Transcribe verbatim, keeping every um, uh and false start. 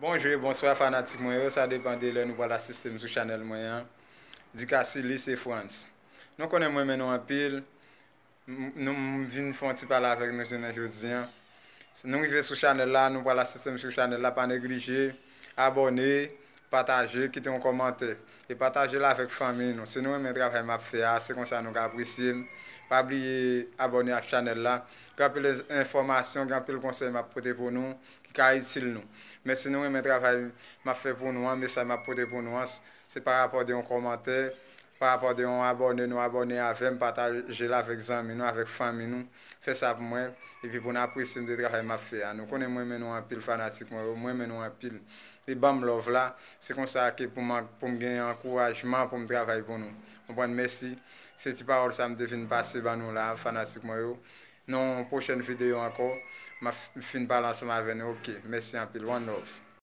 Bonjou e bonswa fanatik mwen yo, sa depann de lè nou pral asiste m sou chanèl mwen an. Dikasilis e Frantz. Nou konnen m renmen nou anpil. M- Nou m vin fè yon ti pale avèk nou jounen jodi an. Nou rive sou chanèl la, nou pral asiste m sou chanèl la, pa neglije abòne, pataje, kite yon kòmantè. E pataje l avèk fanmi nou. Si nou renmen travay m ap fè a, se konsa nou ka apresye m. Pa bliye abòne ak chanèl la. Gen anpil enfòmasyon, gen anpil konsèy m ap pote pou nou ki ka itil nou. Men si nou renmen travay m ap fè pou nou an, mesaj m ap pote pou nou an, se pa rapò de yon kòmantè, pa rapò de yon abòne, nou abòne avè m, pataje l avèk zanmi nou, avèk fanmi nou. Fè sa pou mwen, epi pou n apresye m de travay m ap fè a. Nou konnen m renmen nou anpil fanatik mwen yo, m renmen nou anpil. E ban m love la, se konsa ke pou m, pou m gen ankourajman pou m travay pou nou. Konprann, mèsi. Se ti pawòl sa m te vin pase ban nou la, fanatik mwen yo. Nan yon pwochèn videyo ankò, m ap f- fin pale ansanm avè nou. Ok, mèsi anpil. One love.